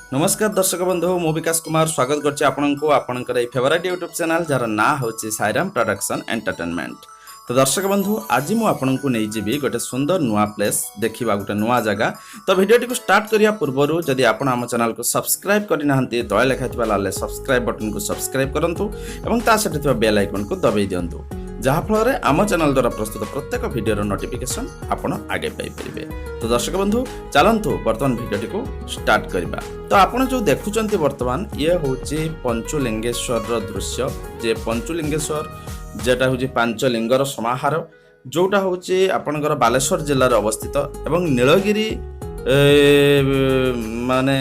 ନମସ୍କାର ଦର୍ଶକ ବନ୍ଧୁ, ମୁଁ ବିକାଶ କୁମାର ସ୍ୱାଗତ କରୁଛି ଆପଣଙ୍କୁ ଆପଣଙ୍କର ଏଇ ଫେଭରାଇଟ୍ ୟୁଟ୍ୟୁବ୍ ଚ୍ୟାନେଲ୍, ଯାହାର ନାଁ ହେଉଛି ସାଇରାମ ପ୍ରଡକ୍ସନ୍ ଏଣ୍ଟରଟେନମେଣ୍ଟ। ତ ଦର୍ଶକ ବନ୍ଧୁ, ଆଜି ମୁଁ ଆପଣଙ୍କୁ ନେଇଯିବି ଗୋଟେ ସୁନ୍ଦର ନୂଆ ପ୍ଲେସ୍ ଦେଖିବା, ଗୋଟେ ନୂଆ ଜାଗା। ତ ଭିଡ଼ିଓଟିକୁ ଷ୍ଟାର୍ଟ କରିବା ପୂର୍ବରୁ ଯଦି ଆପଣ ଆମ ଚ୍ୟାନେଲକୁ ସବସ୍କ୍ରାଇବ୍ କରିନାହାନ୍ତି, ତଳେ ଲେଖାଥିବା ଲାଲେ ସବସ୍କ୍ରାଇବ୍ ବଟନକୁ ସବସ୍କ୍ରାଇବ୍ କରନ୍ତୁ ଏବଂ ତା ସହିତ ଥିବା ବେଲ୍ ଆଇକନ୍କୁ ଦବାଇ ଦିଅନ୍ତୁ, ଯାହାଫଳରେ ଆମ ଚ୍ୟାନେଲ ଦ୍ୱାରା ପ୍ରସ୍ତୁତ ପ୍ରତ୍ୟେକ ଭିଡ଼ିଓର ନୋଟିଫିକେସନ୍ ଆପଣ ଆଗେ ପାଇପାରିବେ। ତ ଦର୍ଶକ ବନ୍ଧୁ, ଚାଲନ୍ତୁ ବର୍ତ୍ତମାନ ଭିଡ଼ିଓଟିକୁ ଷ୍ଟାର୍ଟ କରିବା। ତ ଆପଣ ଯେଉଁ ଦେଖୁଛନ୍ତି ବର୍ତ୍ତମାନ, ଇଏ ହେଉଛି ପଞ୍ଚୁଲିଙ୍ଗେଶ୍ୱରର ଦୃଶ୍ୟ, ଯେ ପଞ୍ଚୁଲିଙ୍ଗେଶ୍ୱର ଯେଟା ହେଉଛି ପାଞ୍ଚ ଲିଙ୍ଗର ସମାହାର, ଯେଉଁଟା ହେଉଛି ଆପଣଙ୍କର ବାଲେଶ୍ୱର ଜିଲ୍ଲାରେ ଅବସ୍ଥିତ ଏବଂ ନୀଳଗିରି ମାନେ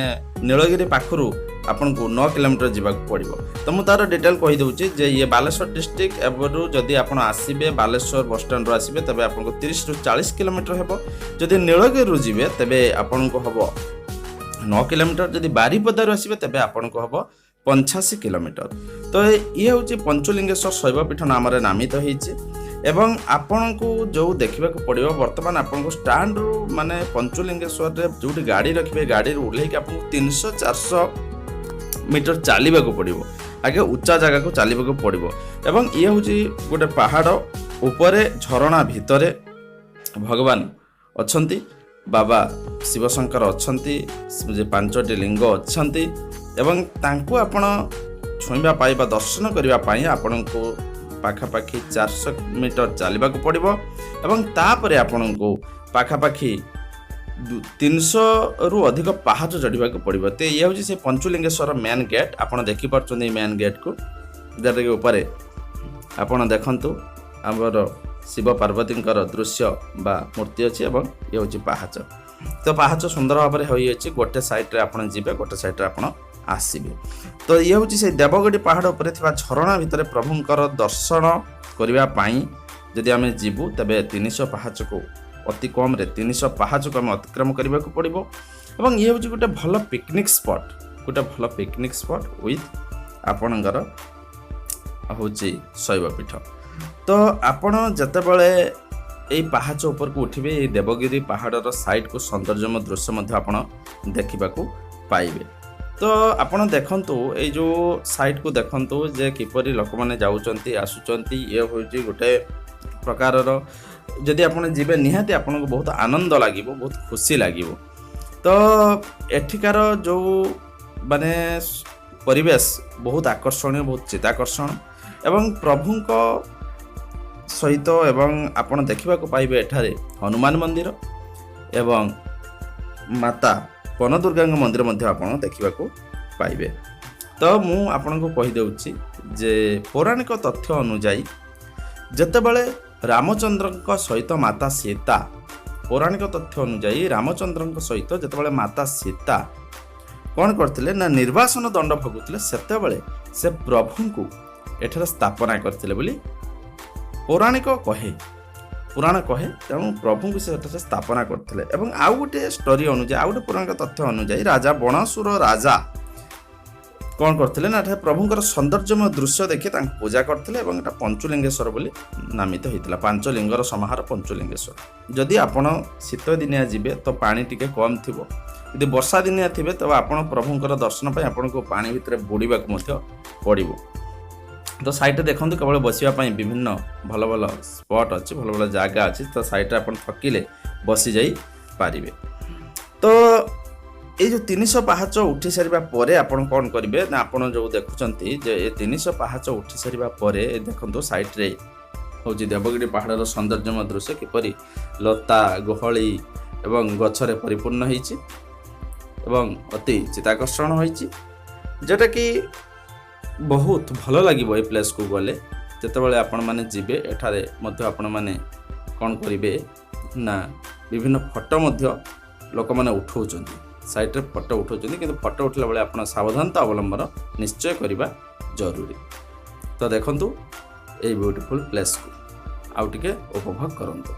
ନୀଳଗିରି ପାଖରୁ ଆପଣଙ୍କୁ 9 କିଲୋମିଟର ଯିବାକୁ ପଡ଼ିବ। ତ ମୁଁ ତାର ଡିଟେଲ୍ କହିଦେଉଛି ଯେ ଇଏ ବାଲେଶ୍ୱର ଡିଷ୍ଟ୍ରିକ୍ଟ ଏବେରୁ ଯଦି ଆପଣ ଆସିବେ, ବାଲେଶ୍ୱର ବସଷ୍ଟାଣ୍ଡରୁ ଆସିବେ, ତେବେ ଆପଣଙ୍କୁ 30ରୁ 40 କିଲୋମିଟର ହେବ। ଯଦି ନୀଳଗିରିରୁ ଯିବେ, ତେବେ ଆପଣଙ୍କୁ ହେବ 9 କିଲୋମିଟର। ଯଦି ବାରିପଦାରୁ ଆସିବେ, ତେବେ ଆପଣଙ୍କୁ ହେବ 85 କିଲୋମିଟର। ତ ଇଏ ହେଉଛି ପଞ୍ଚଲିଙ୍ଗେଶ୍ୱର ଶୈବପୀଠ ନାମରେ ନାମିତ ହେଇଛି ଏବଂ ଆପଣଙ୍କୁ ଯେଉଁ ଦେଖିବାକୁ ପଡ଼ିବ, ବର୍ତ୍ତମାନ ଆପଣଙ୍କୁ ଷ୍ଟାଣ୍ଡରୁ ମାନେ ପଞ୍ଚଲିଙ୍ଗେଶ୍ୱରରେ ଯେଉଁଠି ଗାଡ଼ି ରଖିବେ, ଗାଡ଼ିରୁ ଓହ୍ଲେଇକି ଆପଣଙ୍କୁ 300-400 ମିଟର ଚାଲିବାକୁ ପଡ଼ିବ। ଆଗେ ଉଚ୍ଚା ଜାଗାକୁ ଚାଲିବାକୁ ପଡ଼ିବ ଏବଂ ଇଏ ହେଉଛି ଗୋଟେ ପାହାଡ଼ ଉପରେ ଝରଣା ଭିତରେ ଭଗବାନ ଅଛନ୍ତି, ବାବା ଶିବଶଙ୍କର ଅଛନ୍ତି, ଯେ ପାଞ୍ଚଟି ଲିଙ୍ଗ ଅଛନ୍ତି ଏବଂ ତାଙ୍କୁ ଆପଣ ଛୁଇଁବା ପାଇଁ ବା ଦର୍ଶନ କରିବା ପାଇଁ ଆପଣଙ୍କୁ ପାଖାପାଖି 400 ମିଟର ଚାଲିବାକୁ ପଡ଼ିବ ଏବଂ ତାପରେ ଆପଣଙ୍କୁ ପାଖାପାଖି 300ରୁ ଅଧିକ ପାହାଚ ଚଢ଼ିବାକୁ ପଡ଼ିବ। ତ ଇଏ ହେଉଛି ସେ ପଞ୍ଚୁଲିଙ୍ଗେଶ୍ୱର ମେନ୍ ଗେଟ୍। ଆପଣ ଦେଖିପାରୁଛନ୍ତି ଏଇ ମେନ୍ ଗେଟ୍କୁ, ଯେଉଁଟାକି ଉପରେ ଆପଣ ଦେଖନ୍ତୁ ଆମର ଶିବ ପାର୍ବତୀଙ୍କର ଦୃଶ୍ୟ ବା ମୂର୍ତ୍ତି ଅଛି ଏବଂ ଇଏ ହେଉଛି ପାହାଚ। ତ ପାହାଚ ସୁନ୍ଦର ଭାବରେ ହୋଇଅଛି। ଗୋଟେ ସାଇଡ଼୍ରେ ଆପଣ ଯିବେ, ଗୋଟେ ସାଇଡ଼୍ରେ ଆପଣ ଆସିବେ। ତ ଇଏ ହେଉଛି ସେଇ ଦେବଗଡ଼ି ପାହାଡ଼ ଉପରେ ଥିବା ଝରଣା ଭିତରେ ପ୍ରଭୁଙ୍କର ଦର୍ଶନ କରିବା ପାଇଁ ଯଦି ଆମେ ଯିବୁ, ତେବେ 300 ପାହାଚକୁ, ଅତି କମ୍ରେ 300 ପାହାଚକୁ ଆମେ ଅତିକ୍ରମ କରିବାକୁ ପଡ଼ିବ ଏବଂ ଇଏ ହେଉଛି ଗୋଟେ ଭଲ ପିକନିକ୍ ସ୍ପଟ୍, ଗୋଟେ ଭଲ ପିକନିକ୍ ସ୍ପଟ୍ ୱିଥ୍ ଆପଣଙ୍କର ହେଉଛି ଶୈବପୀଠ। ତ ଆପଣ ଯେତେବେଳେ ଏଇ ପାହାଚ ଉପରକୁ ଉଠିବେ, ଏଇ ଦେବଗିରି ପାହାଡ଼ର ସାଇଡ଼କୁ ସୌନ୍ଦର୍ଯ୍ୟମୟ ଦୃଶ୍ୟ ମଧ୍ୟ ଆପଣ ଦେଖିବାକୁ ପାଇବେ। ତ ଆପଣ ଦେଖନ୍ତୁ, ଏଇ ଯେଉଁ ସାଇଡ଼କୁ ଦେଖନ୍ତୁ ଯେ କିପରି ଲୋକମାନେ ଯାଉଛନ୍ତି, ଆସୁଛନ୍ତି। ଇଏ ହେଉଛି ଗୋଟେ ପ୍ରକାରର, ଯଦି ଆପଣ ଯିବେ, ନିହାତି ଆପଣଙ୍କୁ ବହୁତ ଆନନ୍ଦ ଲାଗିବ, ବହୁତ ଖୁସି ଲାଗିବ। ତ ଏଠିକାର ଯେଉଁ ମାନେ ପରିବେଶ ବହୁତ ଆକର୍ଷଣୀୟ, ବହୁତ ଚିତ୍ତାକର୍ଷଣ ଏବଂ ପ୍ରଭୁଙ୍କ ସହିତ ଏବଂ ଆପଣ ଦେଖିବାକୁ ପାଇବେ ଏଠାରେ ହନୁମାନ ମନ୍ଦିର ଏବଂ ମାତା ବନଦୁର୍ଗାଙ୍କ ମନ୍ଦିର ମଧ୍ୟ ଆପଣ ଦେଖିବାକୁ ପାଇବେ। ତ ମୁଁ ଆପଣଙ୍କୁ କହିଦେଉଛି ଯେ ପୌରାଣିକ ତଥ୍ୟ ଅନୁଯାୟୀ ଯେତେବେଳେ ରାମଚନ୍ଦ୍ରଙ୍କ ସହିତ ମାତା ସୀତା, ପୌରାଣିକ ତଥ୍ୟ ଅନୁଯାୟୀ ରାମଚନ୍ଦ୍ରଙ୍କ ସହିତ ଯେତେବେଳେ ମାତା ସୀତା କ'ଣ କରିଥିଲେ ନା ନିର୍ବାସନ ଦଣ୍ଡ ଭୋଗୁଥିଲେ, ସେତେବେଳେ ସେ ପ୍ରଭୁଙ୍କୁ ଏଠାରେ ସ୍ଥାପନା କରିଥିଲେ ବୋଲି ପୌରାଣିକ କହେ, ପୁରାଣ କହେ। ତେଣୁ ପ୍ରଭୁଙ୍କୁ ସେ ସେଠାରେ ସ୍ଥାପନା କରିଥିଲେ ଏବଂ ଆଉ ଗୋଟିଏ ଷ୍ଟୋରି ଅନୁଯାୟୀ, ଆଉ ଗୋଟେ ପୌରାଣିକ ତଥ୍ୟ ଅନୁଯାୟୀ, ରାଜା ବଣାସୁର ରାଜା କ'ଣ କରିଥିଲେ ନା ଏଠାରେ ପ୍ରଭୁଙ୍କର ସୌନ୍ଦର୍ଯ୍ୟମୟ ଦୃଶ୍ୟ ଦେଖି ତାଙ୍କୁ ପୂଜା କରିଥିଲେ ଏବଂ ଏଟା ପଞ୍ଚୁଲିଙ୍ଗେଶ୍ୱର ବୋଲି ନାମିତ ହେଇଥିଲା। ପାଞ୍ଚ ଲିଙ୍ଗର ସମାହାର ପଞ୍ଚୁଲିଙ୍ଗେଶ୍ୱର। ଯଦି ଆପଣ ଶୀତ ଦିନିଆ ଯିବେ ତ ପାଣି ଟିକେ କମ୍ ଥିବ। ଯଦି ବର୍ଷା ଦିନିଆ ଥିବେ, ତେବେ ଆପଣ ପ୍ରଭୁଙ୍କର ଦର୍ଶନ ପାଇଁ ଆପଣଙ୍କୁ ପାଣି ଭିତରେ ବୁଡ଼ିବାକୁ ମଧ୍ୟ ପଡ଼ିବ। ତ ସାଇଡ଼୍ରେ ଦେଖନ୍ତୁ, କେବଳ ବସିବା ପାଇଁ ବିଭିନ୍ନ ଭଲ ଭଲ ସ୍ପଟ୍ ଅଛି, ଭଲ ଭଲ ଜାଗା ଅଛି। ତ ସାଇଡ଼୍ରେ ଆପଣ ଥକିଲେ ବସିଯାଇ ପାରିବେ। ତ ଏଇ ଯେଉଁ 300 ପାହାଚ ଉଠି ସାରିବା ପରେ ଆପଣ କ'ଣ କରିବେ ନା ଆପଣ ଯେଉଁ ଦେଖୁଛନ୍ତି ଯେ ଏ 300 ପାହାଚ ଉଠି ସାରିବା ପରେ ଏ ଦେଖନ୍ତୁ, ସାଇଡ଼୍ରେ ହେଉଛି ଦେବଗିରି ପାହାଡ଼ର ସୌନ୍ଦର୍ଯ୍ୟମୟ ଦୃଶ୍ୟ, କିପରି ଲତା ଗହଳି ଏବଂ ଗଛରେ ପରିପୂର୍ଣ୍ଣ ହେଇଛି ଏବଂ ଅତି ଚିତ୍ତାକର୍ଷଣ ହୋଇଛି, ଯେଉଁଟାକି ବହୁତ ଭଲ ଲାଗିବ ଏଇ ପ୍ଲେସ୍କୁ ଗଲେ। ଯେତେବେଳେ ଆପଣମାନେ ଯିବେ, ଏଠାରେ ମଧ୍ୟ ଆପଣମାନେ କ'ଣ କରିବେ ନା ବିଭିନ୍ନ ଫଟୋ ମଧ୍ୟ ଲୋକମାନେ ଉଠାଉଛନ୍ତି, ସାଇଡ଼୍ରେ ଫଟୋ ଉଠାଉଛନ୍ତି। କିନ୍ତୁ ଫଟୋ ଉଠିଲା ବେଳେ ଆପଣ ସାବଧାନତା ଅବଲମ୍ବନ ନିଶ୍ଚୟ କରିବା ଜରୁରୀ। ତ ଦେଖନ୍ତୁ ଏଇ ବ୍ୟୁଟିଫୁଲ୍ ପ୍ଲେସ୍କୁ, ଆଉ ଟିକେ ଉପଭୋଗ କରନ୍ତୁ।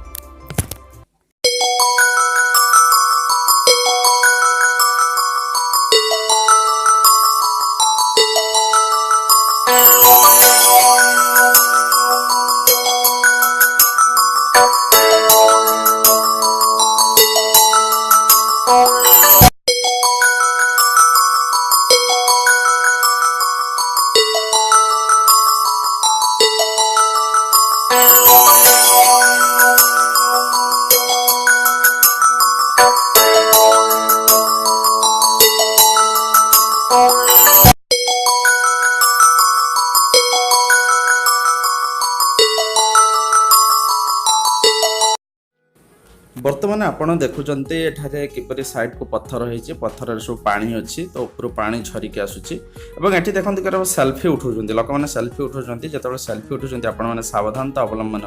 ବର୍ତ୍ତମାନ ଆପଣ ଦେଖୁଛନ୍ତି ଏଠାରେ କିପରି ସାଇଡ଼କୁ ପଥର ହେଇଛି, ପଥରରେ ସବୁ ପାଣି ଅଛି, ତ ଉପରୁ ପାଣି ଝରିକି ଆସୁଛି। ଏବଂ ଏଠି ଦେଖନ୍ତୁ କି ସେଲ୍ଫି ଉଠାଉଛନ୍ତି ଲୋକମାନେ, ସେଲ୍ଫି ଉଠାଉଛନ୍ତି। ଯେତେବେଳେ ସେଲ୍ଫି ଉଠାଉଛନ୍ତି, ଆପଣମାନେ ସାବଧାନତା ଅବଲମ୍ବନ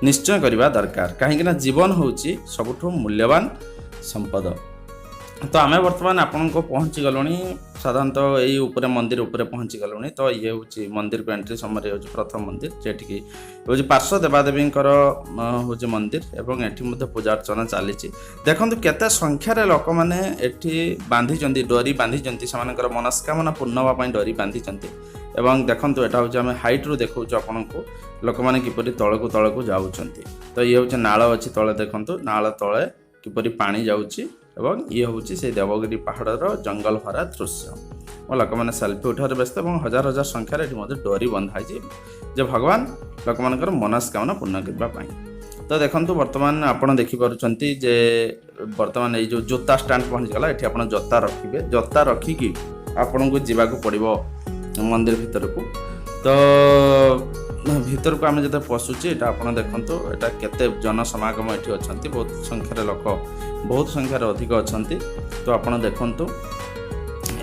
ନିଶ୍ଚୟ କରିବା ଦରକାର, କାହିଁକିନା ଜୀବନ ହେଉଛି ସବୁଠୁ ମୂଲ୍ୟବାନ ସମ୍ପଦ। ତ ଆମେ ବର୍ତ୍ତମାନ ଆପଣଙ୍କୁ ପହଞ୍ଚି ଗଲୁଣି ସାଧାରଣତଃ ଏଇ ଉପରେ, ମନ୍ଦିର ଉପରେ ପହଞ୍ଚି ଗଲୁଣି। ତ ଇଏ ହେଉଛି ମନ୍ଦିରକୁ ଏଣ୍ଟ୍ରି ସମୟରେ ହେଉଛି ପ୍ରଥମ ମନ୍ଦିର, ଯେଠିକି ହେଉଛି ପାର୍ଶ୍ୱ ଦେବାଦେବୀଙ୍କର ହେଉଛି ମନ୍ଦିର ଏବଂ ଏଠି ମଧ୍ୟ ପୂଜା ଅର୍ଚ୍ଚନା ଚାଲିଛି। ଦେଖନ୍ତୁ କେତେ ସଂଖ୍ୟାରେ ଲୋକମାନେ ଏଠି ବାନ୍ଧିଛନ୍ତି, ଡୋରି ବାନ୍ଧିଛନ୍ତି, ସେମାନଙ୍କର ମନସ୍କାମନା ପୂର୍ଣ୍ଣ ହେବା ପାଇଁ ଡୋରି ବାନ୍ଧିଛନ୍ତି। ଏବଂ ଦେଖନ୍ତୁ, ଏଟା ହେଉଛି ଆମେ ହାଇଟ୍ରୁ ଦେଖାଉଛୁ ଆପଣଙ୍କୁ ଲୋକମାନେ କିପରି ତଳକୁ ତଳକୁ ଯାଉଛନ୍ତି। ତ ଇଏ ହେଉଛି ନାଳ ଅଛି ତଳେ, ଦେଖନ୍ତୁ ନାଳ ତଳେ କିପରି ପାଣି ଯାଉଛି। ଏବଂ ଇଏ ହେଉଛି ସେଇ ଦେବଗିରି ପାହାଡ଼ର ଜଙ୍ଗଲ ଭରା ଦୃଶ୍ୟ ଓ ଲୋକମାନେ ସେଲ୍ଫି ଉଠାରେ ବ୍ୟସ୍ତ। ଏବଂ ହଜାର ହଜାର ସଂଖ୍ୟାରେ ଏଠି ମଧ୍ୟ ଡୋରି ବନ୍ଧା ହେଇଛି ଯେ ଭଗବାନ ଲୋକମାନଙ୍କର ମନସ୍କାମନା ପୂର୍ଣ୍ଣ କରିବା ପାଇଁ। ତ ଦେଖନ୍ତୁ, ବର୍ତ୍ତମାନ ଆପଣ ଦେଖିପାରୁଛନ୍ତି ଯେ ବର୍ତ୍ତମାନ ଏଇ ଯେଉଁ ଜୋତା ଷ୍ଟାଣ୍ଡ ପହଞ୍ଚିଗଲା। ଏଠି ଆପଣ ଜୋତା ରଖିବେ, ଜୋତା ରଖିକି ଆପଣଙ୍କୁ ଯିବାକୁ ପଡ଼ିବ ମନ୍ଦିର ଭିତରକୁ। ତ ଭିତରକୁ ଆମେ ଯେତେବେଳେ ପଶୁଛି, ଏଇଟା ଆପଣ ଦେଖନ୍ତୁ, ଏଇଟା କେତେ ଜନସମାଗମ ଏଠି ଅଛନ୍ତି। ବହୁତ ସଂଖ୍ୟାରେ ଲୋକ, ବହୁତ ସଂଖ୍ୟାରେ ଅଧିକ ଅଛନ୍ତି। ତ ଆପଣ ଦେଖନ୍ତୁ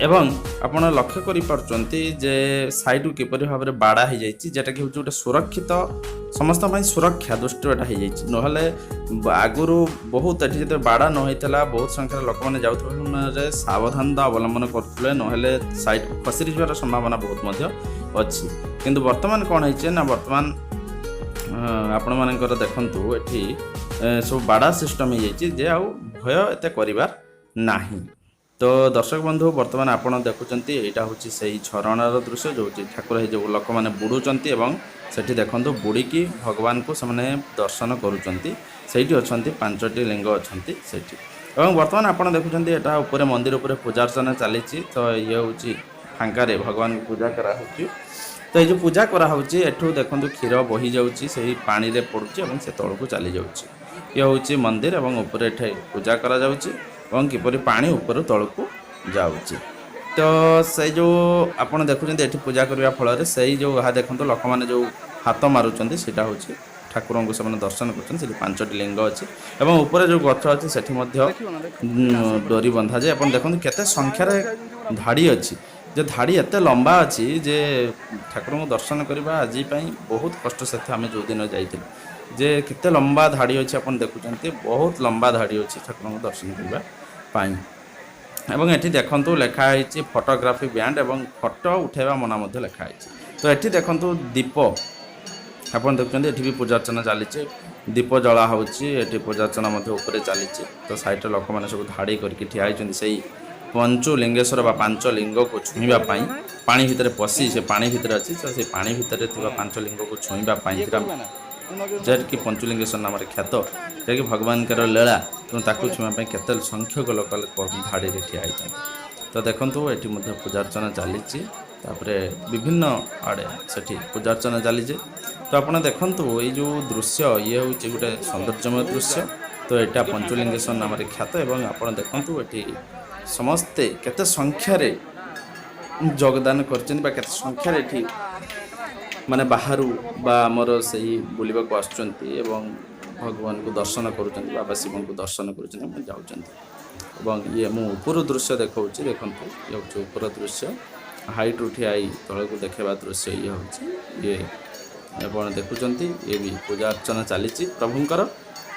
ଏବଂ ଆପଣ ଲକ୍ଷ୍ୟ କରିପାରୁଛନ୍ତି ଯେ ସାଇଡ଼ରୁ କିପରି ଭାବରେ ବାଡ଼ା ହେଇଯାଇଛି, ଯେଉଁଟାକି ହେଉଛି ଗୋଟେ ସୁରକ୍ଷିତ, ସମସ୍ତଙ୍କ ପାଇଁ ସୁରକ୍ଷା ଦୃଷ୍ଟିରୁ ଏଟା ହେଇଯାଇଛି। ନହେଲେ ଆଗରୁ ବହୁତ ଏଠି ଯେତେବେଳେ ବାଡ଼ା ନ ହେଇଥିଲା, ବହୁତ ସଂଖ୍ୟାରେ ଲୋକମାନେ ଯାଉଥିବା ସମୟରେ ସାବଧାନତା ଅବଲମ୍ବନ କରୁଥିଲେ, ନହେଲେ ସାଇଡ଼କୁ ଖସିଯିବାର ଯିବାର ସମ୍ଭାବନା ବହୁତ ମଧ୍ୟ ଅଛି। କିନ୍ତୁ ବର୍ତ୍ତମାନ କ'ଣ ହେଇଛି ନା, ବର୍ତ୍ତମାନ ଆପଣମାନଙ୍କର ଦେଖନ୍ତୁ ଏଠି ସବୁ ବାଡ଼ା ସିଷ୍ଟମ୍ ହେଇଯାଇଛି ଯେ ଆଉ ଭୟ ଏତେ କରିବାର ନାହିଁ। ତ ଦର୍ଶକ ବନ୍ଧୁ, ବର୍ତ୍ତମାନ ଆପଣ ଦେଖୁଛନ୍ତି ଏଇଟା ହେଉଛି ସେଇ ଝରଣାର ଦୃଶ୍ୟ, ଯେଉଁଠି ଠାକୁର ହେଇ ଯେଉଁ ଲୋକମାନେ ବୁଡ଼ୁଛନ୍ତି ଏବଂ ସେଠି ଦେଖନ୍ତୁ ବୁଡ଼ିକି ଭଗବାନଙ୍କୁ ସେମାନେ ଦର୍ଶନ କରୁଛନ୍ତି। ସେଇଠି ଅଛନ୍ତି ପାଞ୍ଚଟି ଲିଙ୍ଗ ଅଛନ୍ତି ସେଇଠି। ଏବଂ ବର୍ତ୍ତମାନ ଆପଣ ଦେଖୁଛନ୍ତି ଏଟା ଉପରେ, ମନ୍ଦିର ଉପରେ ପୂଜାର୍ଚ୍ଚନା ଚାଲିଛି। ତ ଇଏ ହେଉଛି ଫାଙ୍କାରେ ଭଗବାନଙ୍କୁ ପୂଜା କରାହେଉଛି। ତ ଏଇ ଯେଉଁ ପୂଜା କରାହେଉଛି, ଏଠୁ ଦେଖନ୍ତୁ କ୍ଷୀର ବହି ଯାଉଛି, ସେଇ ପାଣିରେ ପଡ଼ୁଛି ଏବଂ ସେ ତଳକୁ ଚାଲି ଯାଉଛି। ଇଏ ହେଉଛି ମନ୍ଦିର ଏବଂ ଉପରେ ଏଠି ପୂଜା କରାଯାଉଛି ଏବଂ କିପରି ପାଣି ଉପରୁ ତଳକୁ ଯାଉଛି। ତ ସେଇ ଯେଉଁ ଆପଣ ଦେଖୁଛନ୍ତି ଏଠି ପୂଜା କରିବା ଫଳରେ ସେଇ ଯେଉଁ ଏହା ଦେଖନ୍ତୁ, ଲୋକମାନେ ଯେଉଁ ହାତ ମାରୁଛନ୍ତି, ସେଇଟା ହେଉଛି ଠାକୁରଙ୍କୁ ସେମାନେ ଦର୍ଶନ କରୁଛନ୍ତି। ସେଠି ପାଞ୍ଚଟି ଲିଙ୍ଗ ଅଛି ଏବଂ ଉପରେ ଯେଉଁ ଗଛ ଅଛି, ସେଠି ମଧ୍ୟ ଡୋରି ବନ୍ଧାଯାଏ। ଆପଣ ଦେଖନ୍ତୁ କେତେ ସଂଖ୍ୟାରେ ଧାଡ଼ି ଅଛି, ଯେ ଧାଡ଼ି ଏତେ ଲମ୍ବା ଅଛି ଯେ ଠାକୁରଙ୍କୁ ଦର୍ଶନ କରିବା ଆଜି ପାଇଁ ବହୁତ କଷ୍ଟସାଧ୍ୟ। ଆମେ ଯେଉଁଦିନ ଯାଇଥିଲୁ ଯେ କେତେ ଲମ୍ବା ଧାଡ଼ି ଅଛି, ଆପଣ ଦେଖୁଛନ୍ତି, ବହୁତ ଲମ୍ବା ଧାଡ଼ି ଅଛି ଠାକୁରଙ୍କୁ ଦର୍ଶନ କରିବା ପାଇଁ। ଏବଂ ଏଠି ଦେଖନ୍ତୁ ଲେଖା ହେଇଛି ଫଟୋଗ୍ରାଫି ବ୍ୟାନ୍ ଏବଂ ଫଟୋ ଉଠାଇବା ମନା ମଧ୍ୟ ଲେଖା ହେଇଛି। ତ ଏଠି ଦେଖନ୍ତୁ ଦୀପ, ଆପଣ ଦେଖୁଛନ୍ତି ଏଠି ବି ପୂଜାର୍ଚ୍ଚନା ଚାଲିଛି, ଦୀପ ଜଳା ହେଉଛି, ଏଠି ପୂଜାର୍ଚ୍ଚନା ମଧ୍ୟ ଉପରେ ଚାଲିଛି। ତ ସାଇଡ଼ରେ ଲୋକମାନେ ସବୁ ଧାଡ଼ି କରିକି ଠିଆ ହେଇଛନ୍ତି ସେଇ ପଞ୍ଚୁ ଲିଙ୍ଗେଶ୍ୱର ବା ପାଞ୍ଚ ଲିଙ୍ଗକୁ ଛୁଇଁବା ପାଇଁ। ପାଣି ଭିତରେ ପଶି, ସେ ପାଣି ଭିତରେ ଅଛି, ତ ସେ ପାଣି ଭିତରେ ଥିବା ପାଞ୍ଚ ଲିଙ୍ଗକୁ ଛୁଇଁବା ପାଇଁ, ଯାହାକି ପଞ୍ଚୁଲିଙ୍ଗେଶ୍ୱର ନାମରେ ଖ୍ୟାତ, ଯାହାକି ଭଗବାନଙ୍କର ଲୀଳା, ତେଣୁ ତାକୁ ଛୁଇଁବା ପାଇଁ କେତେ ସଂଖ୍ୟକ ଲୋକ ଧାଡ଼ିରେ ଠିଆ ହେଇଛନ୍ତି। ତ ଦେଖନ୍ତୁ, ଏଠି ମଧ୍ୟ ପୂଜାର୍ଚ୍ଚନା ଚାଲିଛି, ତାପରେ ବିଭିନ୍ନ ଆଡ଼େ ସେଠି ପୂଜାର୍ଚ୍ଚନା ଚାଲିଛି। ତ ଆପଣ ଦେଖନ୍ତୁ ଏଇ ଯେଉଁ ଦୃଶ୍ୟ, ଇଏ ହେଉଛି ଗୋଟେ ସୌନ୍ଦର୍ଯ୍ୟମୟ ଦୃଶ୍ୟ। ତ ଏଇଟା ପଞ୍ଚୁଲିଙ୍ଗେଶ୍ୱର ନାମରେ ଖ୍ୟାତ ଏବଂ ଆପଣ ଦେଖନ୍ତୁ ଏଠି ସମସ୍ତେ କେତେ ସଂଖ୍ୟାରେ ଯୋଗଦାନ କରିଛନ୍ତି ବା କେତେ ସଂଖ୍ୟାରେ ଏଠି ମାନେ ବାହାରୁ ବା ଆମର ସେଇ ବୁଲିବାକୁ ଆସୁଛନ୍ତି ଏବଂ ଭଗବାନଙ୍କୁ ଦର୍ଶନ କରୁଛନ୍ତି, ବାବା ଶିବଙ୍କୁ ଦର୍ଶନ କରୁଛନ୍ତି ଏବଂ ଯାଉଛନ୍ତି। ଏବଂ ଇଏ ମୁଁ ଉପର ଦୃଶ୍ୟ ଦେଖାଉଛି, ଦେଖନ୍ତୁ, ଇଏ ହେଉଛି ଉପର ଦୃଶ୍ୟ, ହାଇଟ୍ରୁ ଠିଆ ହେଇ ତଳକୁ ଦେଖେଇବା ଦୃଶ୍ୟ ଇଏ ହେଉଛି। ଇଏ ଆପଣ ଦେଖୁଛନ୍ତି, ଇଏ ବି ପୂଜା ଅର୍ଚ୍ଚନା ଚାଲିଛି ପ୍ରଭୁଙ୍କର।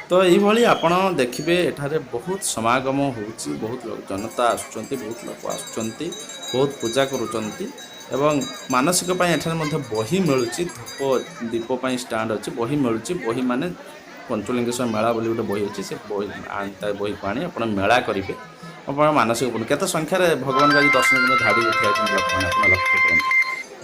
ତ ଏଇଭଳି ଆପଣ ଦେଖିବେ ଏଠାରେ ବହୁତ ସମାଗମ ହେଉଛି, ବହୁତ ଜନତା ଆସୁଛନ୍ତି, ବହୁତ ଲୋକ ଆସୁଛନ୍ତି, ବହୁତ ପୂଜା କରୁଛନ୍ତି। ଏବଂ ମାନସିକ ପାଇଁ ଏଠାରେ ମଧ୍ୟ ବହି ମିଳୁଛି, ଧୂପ ଦୀପ ପାଇଁ ଷ୍ଟାଣ୍ଡ ଅଛି, ବହି ମିଳୁଛି। ବହି ମାନେ ପଞ୍ଚଲିଙ୍ଗେଶ୍ୱର ମେଳା ବୋଲି ଗୋଟେ ବହି ଅଛି, ସେ ବହି ତା ବହିକୁ ଆଣି ଆପଣ ମେଳା କରିବେ, ଆପଣ ମାନସିକ ପୂର୍ଣ୍ଣ। କେତେ ସଂଖ୍ୟାରେ ଭଗବାନଙ୍କୁ ଆଜି ଦର୍ଶନ କରିବା ଧାଡ଼ିରେ ଠିଆ ହେଇଛନ୍ତି ଲୋକମାନେ, ଆପଣ ଲକ୍ଷ୍ୟ କରନ୍ତୁ।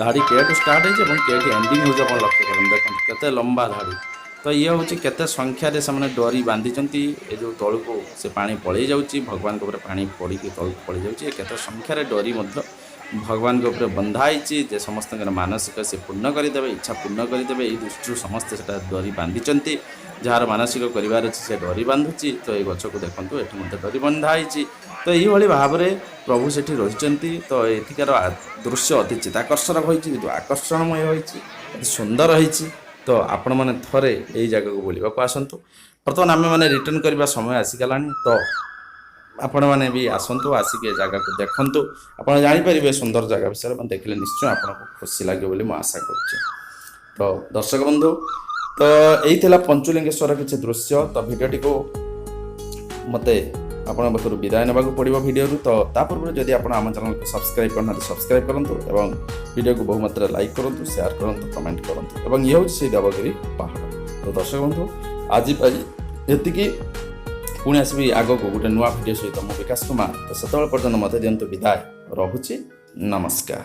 ଧାଡ଼ି କେଠୁ ଷ୍ଟାର୍ଟ ହେଇଛି ଏବଂ କେଠି ଏଣ୍ଡିଂ ହେଉଛି, ଆପଣ ଲକ୍ଷ୍ୟ କରନ୍ତୁ। ଦେଖନ୍ତୁ କେତେ ଲମ୍ବା ଧାଡ଼ି। ତ ଇଏ ହେଉଛି କେତେ ସଂଖ୍ୟାରେ ସେମାନେ ଡୋରି ବାନ୍ଧିଛନ୍ତି। ଏ ଯେଉଁ ତଳକୁ ସେ ପାଣି ପଳେଇ ଯାଉଛି, ଭଗବାନଙ୍କ ଉପରେ ପାଣି ପଡ଼ିକି ତଳକୁ ପଳେଇ ଯାଉଛି। କେତେ ସଂଖ୍ୟାରେ ଡୋରି ମଧ୍ୟ ଭଗବାନଙ୍କ ଉପରେ ବନ୍ଧା ହେଇଛି ଯେ ସମସ୍ତଙ୍କର ମାନସିକ ସେ ପୂର୍ଣ୍ଣ କରିଦେବେ, ଇଚ୍ଛା ପୂର୍ଣ୍ଣ କରିଦେବେ। ଏଇ ଦୃଷ୍ଟିରୁ ସମସ୍ତେ ସେଟା ଡୋରି ବାନ୍ଧିଛନ୍ତି। ଯାହାର ମାନସିକ କରିବାର ଅଛି, ସେ ଡୋରି ବାନ୍ଧୁଛି। ତ ଏଇ ଗଛକୁ ଦେଖନ୍ତୁ, ଏଠି ମଧ୍ୟ ଡୋରି ବନ୍ଧା ହେଇଛି। ତ ଏଇଭଳି ଭାବରେ ପ୍ରଭୁ ସେଠି ରହିଛନ୍ତି। ତ ଏଠିକାର ଦୃଶ୍ୟ ଅତି ଚିତ୍ତାକର୍ଷକ ହୋଇଛି, ଆକର୍ଷଣମୟ ହୋଇଛି, ଅତି ସୁନ୍ଦର ହେଇଛି। ତ ଆପଣମାନେ ଥରେ ଏଇ ଜାଗାକୁ ବୁଲିବାକୁ ଆସନ୍ତୁ। ବର୍ତ୍ତମାନ ଆମେମାନେ ରିଟର୍ନ କରିବା ସମୟ ଆସିଗଲାଣି। ତ ଆପଣମାନେ ବି ଆସନ୍ତୁ, ଆସିକି ଏ ଜାଗାକୁ ଦେଖନ୍ତୁ, ଆପଣ ଜାଣିପାରିବେ ସୁନ୍ଦର ଜାଗା ବିଷୟରେ। ମାନେ ଦେଖିଲେ ନିଶ୍ଚୟ ଆପଣଙ୍କୁ ଖୁସି ଲାଗିବ ବୋଲି ମୁଁ ଆଶା କରୁଛି। ତ ଦର୍ଶକ ବନ୍ଧୁ, ତ ଏଇ ଥିଲା ପଞ୍ଚୁଲିଙ୍ଗେଶ୍ୱର କିଛି ଦୃଶ୍ୟ। ତ ଭିଡ଼ିଓଟିକୁ ମୋତେ ଆପଣଙ୍କ ପାଖରୁ ବିଦାୟ ନେବାକୁ ପଡ଼ିବ ଭିଡ଼ିଓରୁ। ତ ତା ପୂର୍ବରୁ ଯଦି ଆପଣ ଆମ ଚ୍ୟାନେଲକୁ ସବସ୍କ୍ରାଇବ୍ କରିନାହାନ୍ତି, ସବସ୍କ୍ରାଇବ୍ କରନ୍ତୁ ଏବଂ ଭିଡ଼ିଓକୁ ବହୁ ମାତ୍ରାରେ ଲାଇକ୍ କରନ୍ତୁ, ସେୟାର କରନ୍ତୁ, କମେଣ୍ଟ କରନ୍ତୁ। ଏବଂ ଇଏ ହେଉଛି ସେଇ ଦେବଗିରି ପାହାଡ଼। ତ ଦର୍ଶକ ବନ୍ଧୁ, ଆଜି ପାଇଁ ଏତିକି। ପୁଣି ଆସିବି ଆଗକୁ ଗୋଟେ ନୂଆ ଭିଡ଼ିଓ ସହିତ। ମୁଁ ବିକାଶ କୁମାର। ତ ସେତେବେଳେ ପର୍ଯ୍ୟନ୍ତ ମୋତେ ଦିଅନ୍ତୁ ବିଦାୟ। ରହୁଛି, ନମସ୍କାର।